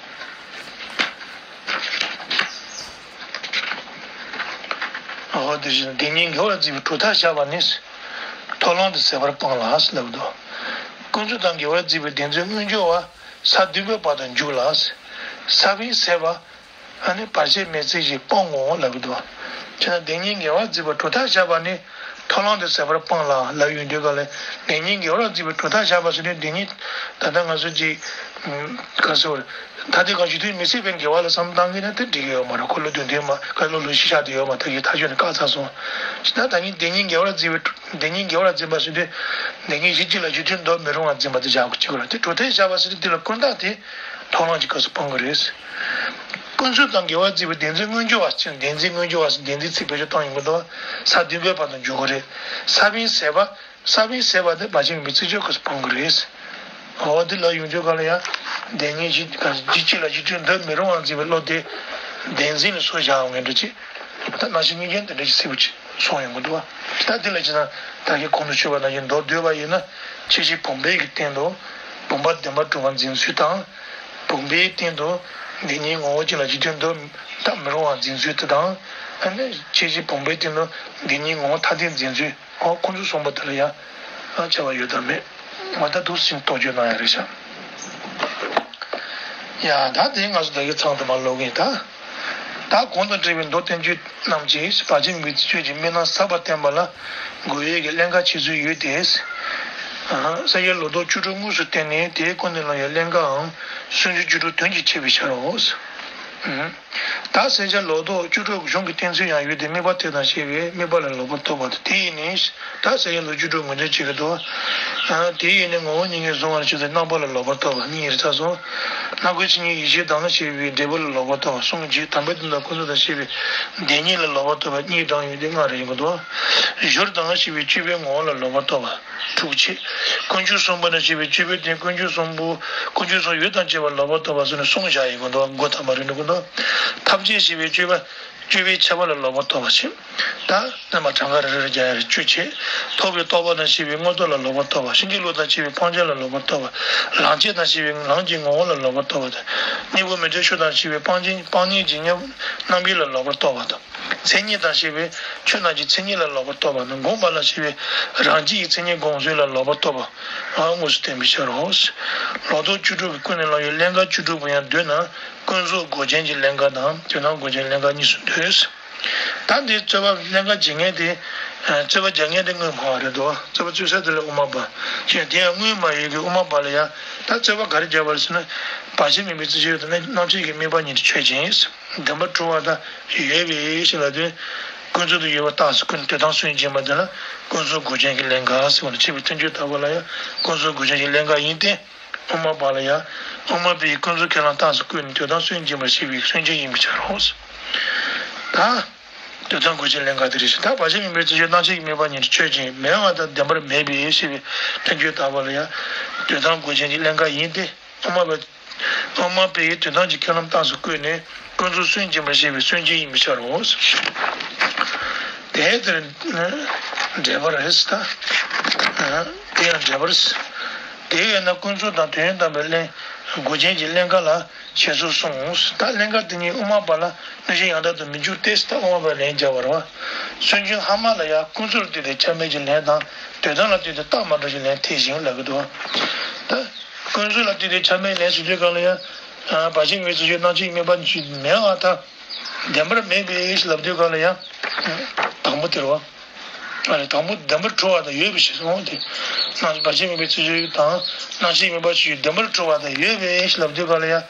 འོ་དེ་བཞིན་བདེན་གཉིས་འགལ་བར་འཛིན་པའི་གྲུབ་མཐའ་བཞག་པ་ནི། མཐོང་ལམ་དུ་ཟད་པར་སྤང་ལ་ཟེར་ལབ་འདུག། ཀུན་རྫོབ་དང་འགལ་བར་འཛིན་པའི་བདེན་འཛིན་མངོན་གྱུར་བ། ས་བདུན་པའི་བར་དུ་འཇུག་ལ། ས་བོན་ཟད་པ། ཨ་ནི་བར་ཆད་མེད་ཚུལ་གྱིས་སྤང་ངོ་ལབ་འདུག། བྱས་ན་བདེན་གཉིས་འགལ་བར་འཛིན་པའི་གྲུབ་མཐའ་བཞག་པ་ནི། མཐོང་ལམ་དུ་ཟད་པར་སྤང་ལ་ལབ་ཡོང་དུས་ག་ལ། བདེན་གཉིས་འགལ་བར་འཛིན་པའི་གྲུབ་མཐའ་བཞག་པ་ཟེར་དུས་བདེན་གཉིས། ད་ལྟ་ང་ཚོ་གཅིག། ག་ཟེར་བ། ཐ་དད་གང་ཞིག་དུས་མི་སྲིད་པའི་འགལ་བ་ལ་བསམ་བློ་བཏང་གི་ན་དེ་འགྲིག་གི་ཡོད་མ་རེད། འཁོར་ལོ་རྡུལ་ལྡན་མ་ཁ་ལོ་ལོ་ཤི་ཤ་དེ་ཡོད་མ་ཐག་གི་ཐག་ཆོད་ནས་བཀག་ཚར་སོང་། ད་ད་ནི་བདེན་གཉིས་འགལ་བར་འཛིན་པའི་བདེན་གཉིས་འགལ་བར་འཛིན་པ་ཟེར་དུས། བདེན་གཉིས་གཞི་གཅིག་ལ་གཅིག་མཐུན་འདོད་མི་རུང་བར་འཛིན་པ་དེ་བཞག་དགོས་ཀྱི་རེད་དེ་གྲུབ་མཐའ་བཞག་པ་ཟེར་དུས་དེ་ལ་ཀུན་བརྟགས་དེ། མཐོང་ལམ་གྱི་སྐབས་སུ་སྤང་དགོས་རེད། ཀུན་རྫོབ་དང་འགལ་བར་འཛིན་པའི་བདེན་འཛིན་མངོན་གྱུར་བ་ཟེར་བདེན་འཛིན་མངོན་གྱུར་བ་ཟེར་བདེན་འཛིན་ཚིག་བེད་སྤྱོད་བཏང་ཡོང་གི་འདུག། ས་བདུན་པའི་བར་དུ་འཇུག་དགོས་རེད། ས་བོན་ཟད་པ། ས་བོན་ཟད་པ་དེ་བར་ཆད་མེད་པའི་ཚིག་བརྗོད་སྐབས་སུ་སྤང་དགོས་རེད། འོ་དེ་ལ་ཡོང་དུས་ག་ལ་ཡང་། བདེན་གཉིས་གཞི་གཞི་གཅིག་ལ་གཅིག་མཐུན་འདོད་མི་རུང་བར་འཛིན་པའི་བློ་དེ། བདེན་འཛིན་ལ་སོགས་བཞག་ཡོང་ངེས་འདྲ་ཅིག། ད་ནང་བཞིན་སྙིང་རྗེ་འདི་འདྲ་ཞིག་སྲིད་པ་ཅིག་གསུངས་ཡོང་གི་འདུག་བ། ད་འདི་ལ་ཅི་ན་ད་གིན་གོང་དུ་ཞུས་པ་ནང་བཞིན་མདོར་བསྡུས་པ་ཡིན་ན། ཕྱིས་ཕྱིས་བུམ་པའི་གི་སྟེང་དུ། བུམ་པ་བདེན་པར་གྲུབ་པར་འཛིན་ཚུལ་དང་། བུམ་པའི་སྟེང་དུ། བདེན་གཉིས་ངོ་བོ་གཅིག་ལ་གཅིག་མཐུན་འདོད་མི་རུང་བར་འཛིན་ཚུལ་དེ་དང་། ཨ་ནི་ཕྱིས་ཕྱིས་བུམ་པའི་སྟེང་དུ། བདེན་གཉིས་ངོ་བོ་ཐ་དད་འཛིན་ཚུལ། འོ་ཁོང་ཚོ་གསུངས་པ་དེ་ལ་ཡང་། ཨ་ཁྱད་པར་ཡོད་དམ་མེད། ང་ད་འདུག་སེ་རྟོག་དཔྱོད་གནང་ཡ་རེད་ཤག། ཡ་ད་དེ་ང་ཚོ་ད་གི་ཚང་དུ་མ་ལོག་གིན་ད། ད་གོང་དང་འདྲ་བའི་མདོ་བསྟན་བཅོས་རྣམས་ཀྱིས་བར་ཆད་མེད་པའི་ཚིག་བརྗོད་ཀྱི་དམིགས་རྣམ་ཟབ་པར་བསྟན་པ་ལ་དགོས་ཡས་ཀྱི་ཀླན་ཀ་ཆེ་ཚུལ་ཡོད་དེ། ས་སྐྱ་ལོ་ཏོག་བཅུ་དྲུག་དངོས་སུ་བསྟན་ནས་དེའི་སྐུ་ནས་ལོང་ཡས་ཀླན་ཀའང་སུམ་ཅུ་བཅུ་དྲུག་དོན་གྱིས་ཕྱེ་བའི་ཕྱིར་རོ། ད་ས་སྐྱ་ལོ་ཏོག་བཅུ་དྲུག་གཞུང་གི་བསྟན་ཚུལ་ཡང་ཡོད་དེ་དམིགས་པ་དེ་དང་ཞེས་པའི་དམིགས་པ་ལ་ལོག་པར་རྟོག་པ་དང་དེ་ཡིས་ནི། ད་ས་སྐྱ་ལོ་བཅུ་དྲུག་ངོས་འཛིན་བྱེད་ཀྱི་འདུག། དེ་ཡིས་ནི་ངོ་བོ་ཉིད་ཀྱིས་གཟུང་བར་བྱེད་དེ་རྣམ་པ་ལ་ལོག་པར་རྟོག་པ་གཉིས་རེད་ཚར་སོང་། སྣ་སྒོའི་མཚན་ཉིད་ཡིད་ཆེས་དང་ཞེས་པའི་འབྲས་བུ་ལ་ལོག་པར་རྟོག་པ་གསུམ་གྱིས་དམ་པའི་དོན་དམ་ཀུན་རྫོབ་དང་ཞེས་པའི་བདེན་གཉིས་ལ་ལོག་པར་རྟོག་པ་གཉིས་དྲངས་ཡོད་དེ་ལྔ་རེ་ཡིན་པ་འདུག། གཞུར་དང་ཞེས་པའི་སྤྱོད་པའི་ངོ་བོ་ལ་ལོག་པར་རྟོག་པ་དྲུག་བྱས། དཀོན་མཆོག་གསུམ་པོ་དང་ཞེས་པའི་སྤྱོད་པའི་སྟེང་དཀོན་མཆོག་གསུམ་པོ་དཀོན་མཆོག་གསུམ་ཡོད་དང་བཅས་པ་ལ་ལོག་པར་རྟོག་པ་ཟེར་ནས་གསུམ་བཞག་ཡིན་པ་འདུག། མགོ་ཐམ་པ་རེ་འགྲོ་གི་འདུག། ཐམས་ཅད་ཞེས་པའི་སྤྱོད་པ། སྤྱོད་པའི་ཁྱབ་པ་ལ་ལོག་པར་རྟོག་པ་བྱེད། ད་རྣམ་པ་གྲངས་ཀ་རེ་རེ་རེ་རྒྱག་ཡ་རེ་བཅུ་བྱེད། ཐོབ་པའི་རྟོག་པ་དང་བཅས་པའི་དངོས་རྟོགས་ལ་ལོག་པར་རྟོག་པ། ཕྱིན་ཅི་ལོག་དང་བཅས་པའི་སྤང་བྱ་ལ་ལོག་པར་རྟོག་པ། ལམ་བྱེད་དང་བཅས་པའི་ལམ་གྱི་ངོ་བོ་ལ་ལོག་པར་རྟོག་པ་དང་། གཉེན་པོ་མི་འབྲལ་ཕྱོགས་དང་བཅས་པའི་སྤང་བྱ་སྤང་གཉེན་བྱེད་མཁན་རྣམ་པའི་ལ་ལོག་པར་རྟོག་པ་དང་། མཚན་ཉིད་དང་བཅས་པའི་ཆོས་རྣམས་ཀྱི་མཚན་ཉིད་ལ་ལོག་པར་རྟོག་པ་དང་། བསྒོམ་པ་ལ་བཅས་པའི་རང་རྒྱུད་ཀྱི་མཚན་ཉིད་སྒོམ་ཚུལ་ལ་ལོག་པར་རྟོག་པ། དངོས་སུ་བསྟན་པའི་ཕྱིར་རོ། ལོ་ཏོག་བཅུ་དྲུག་གི་ཀུན་ནས་ལོང་ཡས་ཀླན་ཀ་བཅུ་དྲུག་པོ་ཡང་འདོད་ན། ཀུན་རྫོབ་མགོ་ཅན་གྱི་ཀླན་ཀ་དང་དོན་དམ་མགོ་ཅན་ཀླན་ཀ་གཉིས་སུ་འདོད། ད་འདི་རྩོད་པ་ཀླན་ཀ་འབྱེད་མཁན་དེ། རྩོད་པ་རྒྱག་མཁན་དེ་དངོས་སྨྲ་བ་རེད་དོ། རྩོད་པ་རྩོད་ས་དེ་ལ་དབུ་མ་པ། ཞེས་དེ་ཡང་དངོས་སྨྲ་ཡོད་ཀྱི་དབུ་མ་པ་ལ་ཡང་ད་རྩོད་པ་ག་རེ་རྒྱག་པ་རེད་ཟེར་ན། བར་ཆད་མེད་པའི་ཚིག་བརྗོད་དང་རྣམ་བཤད་ཀྱི་དམིགས་པ་ཉིད་དུ་ཆོས་ཅན། བདེན་པར་གྲུབ་པ་དང་ཡོད་པའི་ཕྱིར་ལ་དོན། ཀུན་རྫོབ་ཏུ་ཡོད་པ་རྟགས་སུ་བཀོད་ནས་དོན་དམ་སུན་འབྱིན་པ་དེ་ལ་ཀུན་རྫོབ་མགོ་ཅན་གྱི་ཀླན་ཀ་ཟེར་བ་ནི་ཕྱི་པའི་བསྟན་བཅོས་ལྟ་བུ་ལ་ཡང་ཀུན་རྫོབ་མགོ་ཅན་གྱི་ཀླན་ཀ་ཡིན་ཏེ། དབུ་མ་པ་ལ་ཡང་། དབུ་མ་པའི་ཀུན་རྫོབ་ཁས་བླངས་རྟགས་སུ་བཀོད་ནས་དོན་དམ་སུན་འབྱིན་པར་བྱེད་པའི་སུན་འབྱིན་ཡིན་པའི་ཕྱིར་རོ། ད། དོན་དམ་མགོ་ཅན་ཀླན་ཀ་དེ་རེད་ཞེས་ད་བར་ཆད་མེད་པའི་ཚིག་བརྗོད་རྣམ་བཤད་ཀྱི་དམིགས་པ་ཉིད་དུ་ཆོས་ཅན། མེད་པ་དང་བདེན་པར་མེད་པའི་ཞེས་པའི་བསྟན་བཅོས་ལྟ་བུ་ལ་ཡང་། དོན་དམ་མགོ་ཅན་གྱི་ཀླན་ཀ་ཡིན་ཏེ། དབུ་མ་པའི། དབུ་མ་པའི་དོན་དམ་གྱི་ཁས་བླངས་རྟགས་སུ་བཀོད་ནས་ཀུན་རྫོབ་སུན་འབྱིན་པར་བྱེད་པའི་སུན་འབྱིན་ཡིན་པའི་ཕྱིར་རོ། དེ་ལྟར་འགྲེལ་པར་རེད་ད། དེ་ཡང་འགྲེལ་པར། དེ་ཡོད་ན་ཀུན་རྫོབ་དང་དོན་དམ་པའི་ཀླན་མགོ་ཅན་གྱི་ཀླན་ཀ་ལ་བྱེད་ཚུལ་གསུངས། ད་ཀླན་ཀ་དེ་ཉིད་དབུ་མ་པ་ལ་གནོད་བྱེད་ཡང་དག་ཏུ་མི་འགྱུར་ཏེ། ད་དབུ་མ་པ་ལན་རྒྱག་པ་རེད་བ། སུན་འབྱིན་སྔ་མ་ལ་ཡང་ཀུན་རྫོབ་ལ་ལྟོས་ཏེ་ཆ་མེད་ཀྱི་ལན་དང་དོན་དམ་ལ་ལྟོས་ཏེ་རྟགས་མ་གྲུབ་ཀྱི་ལན་ཐེག་བཞིན་ལབ་ཀྱི་འདུག། ད་ཀུན་རྫོབ་ལ་ལྟོས་ཏེ་ཆ་མེད་ལན་ཟེར་དུས་གང་ལ་ཡང་བར་ཆད་མེད་པའི་རྩོལ་བཅས་སྣང་མཆེད་དམིགས་པ་བཅུ་མེད་པར་ཐལ། བདེན་པར་མེད་པའི་ལབ་དུས་གང་ལ་ཡང་དང་པོ་དེ་རེད་བ། ཨ་རེ་དང་པོ་བདེན་པར་གྲུབ་པ་དང་ཡོད་པའི་ཕྱིར་སོང་སྟེ། སྣང་བར་ཆད་མེད་པའི་རྩོལ་བཅས་དང་སྣང་མཆེད་དམིགས་པ་བཅུ་བདེན་པར་གྲུབ་པ་དང་ཡོད་པའི་ཕྱིར་ལབ་དུས་གང་ལ་ཡང་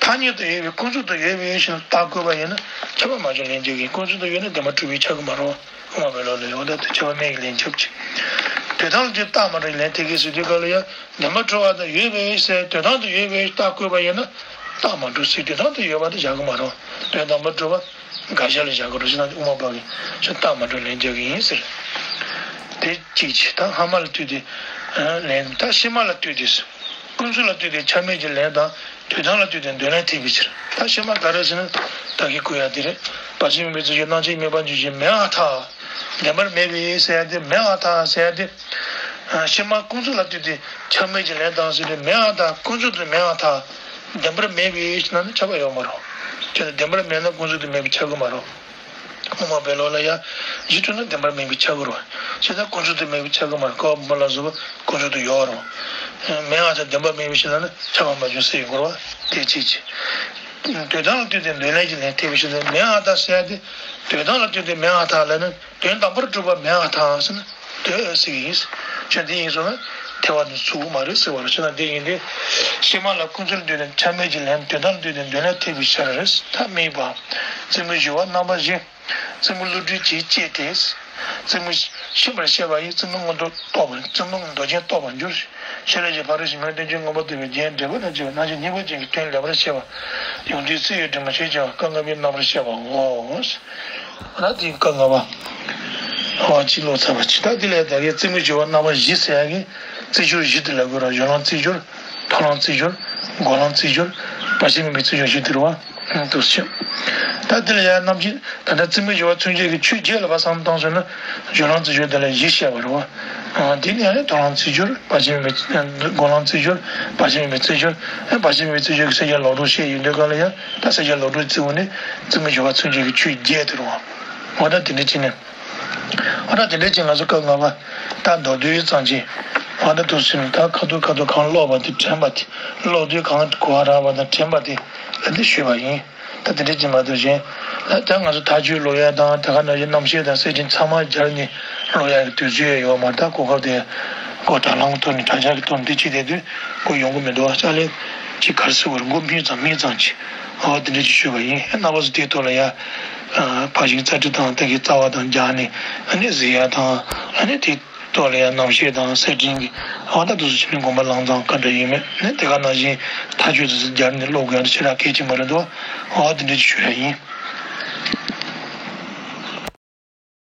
ཐ་སྙད་དུ་ཡོད་པའི་ཀུན་རྫོབ་ཏུ་ཡོད་པའི་ཕྱིར་རྟགས་བཀོད་པ་ཡིན་ན་ཁྱབ་པ་མ་བྱུང་ལན་རྒྱག་གི། ཀུན་རྫོབ་ཏུ་ཡོད་ན་བདེན་པར་གྲུབ་པས་ཁྱབ་ཀྱི་མ་རེད། དབུ་མ་པའི་ལུགས་ལ་ཡོང་ད་དུ་ཁྱབ་པ་མེད་ཀྱི་ལན་རྒྱབ་ཅིག། དོན་དམ་ལ་ལྟོས་ཏེ་རྟགས་མ་གྲུབ་ལན་ཐེག་གི་ཟེར་དུས་གང་ལ་ཡང་བདེན་པར་གྲུབ་པ་དང་ཡོད་པའི་ཕྱིར་དོན་དམ་དུ་ཡོད་པའི་རྟགས་བཀོད་པ་ཡིན་ན་རྟགས་མ་གྲུབ་ཟེར། དོན་དམ་དུ་ཡོད་པ་དེ་བཞག་གི་མ་རེད། དོན་དམ་པར་གྲུབ་པ། དགག་བྱ་ལ་བཞག་གི་རེད་ཟེར་ན་དབུ་མ་པ་གིས་ཁྱོད་རྟགས་མ་གྲུབ་ལན་རྒྱག་གི་ཡིན་ཟེར། དེ་གཅིག་བྱས། ད་སྔ་མ་ལ་ལྟོས་ཏེ་ལན། ད་ཕྱི་མ་ལ་ལྟོས་ཏེ། ཀུན་རྫོབ་ལ་ལྟོས་ཏེ་ཆ་མེད་ཀྱི་ལན་དང་དོན་དམ་ལ་ལྟོས་ཏེ་འདོད་ལན་ཐེག་པའི་ཕྱིར། ད་ཕྱི་མ་ག་རེ་ཟེར་ན་ད་གིན་བཀོད་ཡ་དེ་རེད། བར་ཆད་མེད་པའི་རྩོལ་བཅས་སྣང་མཆེད་དམིགས་པ་བཅུ་མེད་པར་ཐལ། བདེན་པར་མེད་པའི་ཟེར་ཡ་དེ་མེད་པར་ཐལ་ཟེར་ཡ་དེ། ཕྱི་མ་ཀུན་རྫོབ་ལ་ལྟོས་ཏེ་ཆ་མེད་ཀྱི་ལན་དང་ཟེར་དུས་མེད་པར་ཐལ། ཀུན་རྫོབ་ཏུ་མེད་པར་ཐལ། བདེན་པར་མེད་པའི་ཕྱིར་ན་ནི་ཁྱབ་པ་ཡོད་མ་རེད། ཁྱོད་ལ་བདེན་པར་མེད་ན་ཀུན་རྫོབ་ཏུ་མེད་པའི་ཁྱབ་ཀྱི་མ་རེད། དབུ་མ་པའི་ལུགས་ལ་ཡང་གཞི་གྲུབ་ན་བདེན་པར་མེད་པའི་ཁྱབ་ཀྱི་རེད། བྱས་ཙང་ཀུན་རྫོབ་ཏུ་མེད་པའི་ཁྱབ་ཀྱི་མ་རེད། ཀ་བ་བུམ་པ་ལ་སོགས་པ་ཀུན་རྫོབ་ཏུ་ཡོད་རེད། མེད་པར་ཐལ། བདེན་པར་མེད་པའི་ཕྱིར་ན་ནི་ཁྱབ་པ་མ་བྱུང་ཟེར་ཡོང་གི་རེད་བ། དེ་གཅིག་བྱས། དོན་དམ་ལ་ལྟོས་ཏེ་འདོད་ལན་གྱི་ལན་ཐེག་པའི་ཕྱིར་ན་མེད་པར་ཐལ་ཟེར་ཡ་དེ། དོན་དམ་ལ་ལྟོས་ཏེ་མེད་པར་ཐལ་ལབ་ན། དོན་དམ་པར་གྲུབ་པ་མེད་པར་ཐལ་ཟེར་ན་འདོད་ཟེར་གྱི་ཡིན། ཁྱོད་འདི་ཡིན་སོང་ན་ཐལ་བ་འདི་ཚུགས་ཀྱི་མ་རེད་ཟེར་བ་རེད། བྱས་ན་འདི་ཡིན་ཏེ། ཕྱི་མ་ལ་ཀུན་རྫོབ་ལ་ལྟོས་ཏེ་ཆ་མེད་ཀྱི་ལན། དོན་དམ་ལ་ལྟོས་ཏེ་འདོད་ལན་ཐེག་པའི་ཕྱིར་རེད། ད་དམིགས་པ། རྩེ་མོའི་སྦྱོར་བ་རྣམ་པ་བཞི། རྩེ་མོ་བསླུ་བྲིད་ཀྱིས་བཅད་དེ། རྩེ་མོ་ཤེས་པར་བཤད་པ་ཡིས་རྩེ་མོ་མངོན་མཐོ་རྟོགས་པར། རྩེ་མོ་མདོ་རྒྱན་རྟོགས་པར་འགྱུར། ཤེས་རབ་ཀྱི་ཕ་རོལ་ཕྱིན་མའི་བསྟན་བཅོས་མངོན་པར་རྟོགས་པའི་རྒྱན་འགྲེལ་པ་དང་བཅས་པ་རྣམ་བཤད་སྙིང་པོ་ཅན་གྱི་དོན་ལེགས་པར་བཤད་པ། ཡོངས་འདུའི་རྩིས་ཡོད་འདྲེན་མ་ཆོས་ཅན། སྐབས་ལྔ་པའི་རྣམ་པར་བཤད་པའོ། ད་དེ་སྐབས་ལྔ་པ། ཧ་ཅི་ལོ་ཚ་བ་ཅི། ད་དེ་ལས་ད་གའི་རྩེ་མོའི་སྦྱོར་བ་རྣམ་པ་བཞི་ཟེར་ཡ་གི་རྩིས་སྦྱོར་བཞི་དེ་ལ་གོ་ར། གཞུང་ལམ་རྩིས་སྦྱོར། མཐོང་ལམ་རྩིས་སྦྱོར། སྒོམ་ལམ་རྩིས་སྦྱོར། བར་ཆད་མེད་པའི་རྩིས་སྦྱོར་བཞི་དེ་རེད་བ། འདུག་སེ། ད་དེ་ལ་ཡང་རྣམ་བཤད་ད་ལྟ་རྩེ་མོའི་སྦྱོར་བ་མཚོན་བྱེད་ཀྱི་ཆོས་བརྒྱད་ལ་བསམ་བློ་བཏང་སོང་ན། གཞུང་ལམ་རྩིས་སྦྱོར་དེ་ལ་བཞི་བཤད་པ་རེད་བ། དེ་ནས་ཡང་མཐོང་ལམ་རྩིས་སྦྱོར། བར་ཆད་མེད་པའི་སྒོམ་ལམ་རྩིས་སྦྱོར། བར་ཆད་མེད་པའི་རྩིས་སྦྱོར། བར་ཆད་མེད་པའི་རྩིས་སྦྱོར་གྱི་སེམས་བསྐྱེད་ལོག་རྟོག་བཤད་ཡོང་དུས་གང་ལ་ཡང་ད་སེམས་བསྐྱེད་ལོག་རྟོག་རྩིས་པ་ནི་རྩེ་མོའི་སྦྱོར་བ་མཚོན་བྱེད་ཀྱི་ཆོས་བརྒྱད་དེ་རེད་བ། འོ་ད་དེ་འདྲ་བྱས་ནས། འོ་ད་དེ་འདྲ་བྱས་ང་ཚོ་སྐབས་ལྔ་པ། ད་མདོར་བསྡུས་ཙམ་ཅིག། འོ་ད་འདུག་སེ་ནས་ད་ཁ་ཐུག་ཁ་ཐུག་གང་ཀློག་པ་དེ་དྲན་པ་དེ། ཀློག་དུས་གང་གོ་བ་རག་པ་དང་དྲན་པ་དེ་ལ་འདི་ཞུས་པ་ཡིན། ད་དེ་འདྲ་བྱས་མ་གཏོགས་གཞན། ད་ང་ཚོ་མཐའ་དཔྱོད་ཀློག་ཡ་དང་དེ་ག་ནང་བཞིན་རྣམ་བཤད་དང་གསེར་ཕྲེང་ཚང་མ་སྦྱར་ནས་ཀློག་ཡ་གི་དུས་ཚོད་ཡོད་མ་རེད། ད་གོ་སྐབས་དེ་གོ་དྲ་ལམ་ཐོག་ནས་དྲ་རྒྱ་གི་ཐོག་ནས་འདི་བྱེད་བསྡད་དུས་གོ་ཡོང་གི་མི་འདུག་བ། ལྕགས་ལན་ཅིག་ག་རེ་ཟེར་བར་མགོ་སྨིན་ཙམ་སྨིན་ཙམ་ཅིག། འོ་དེ་འདྲ་ཅིག་ཞུས་པ་ཡིན། རྣམ་པ་ཚོ་དེའི་ཐོག་ལ་ཡ། ཕར་ཕྱིན་རྩ་ཁྲིད་དང་ད་གིན་རྩ་བ་དང་སྦྱར་ནས་ཨ་ནི་གཟིགས་ཡ་དང་ཨ་ནི་དེ་ཐོག་ལ་ཡ་རྣམ་བཤད་དང་གསེར་ཕྲེང་གི་འོ་ད་དུ་སུ་ཕྱིན་ནས་དགོངས་པ་ལངས་ཙང་ག་འདྲ་ཡིན་མིན་ནི་དེ་ག་ནང་བཞིན་མཐའ་དཔྱོད་དུ་སྦྱར་ནས་ཀློག་དགོས་ཡ་དེ་ཞེ་དྲག་གལ་ཆེན་པོ་རེད་འདུག། འོ་དེ་འདྲ་ཅིག་ཞུ་ཡ་ཡིན།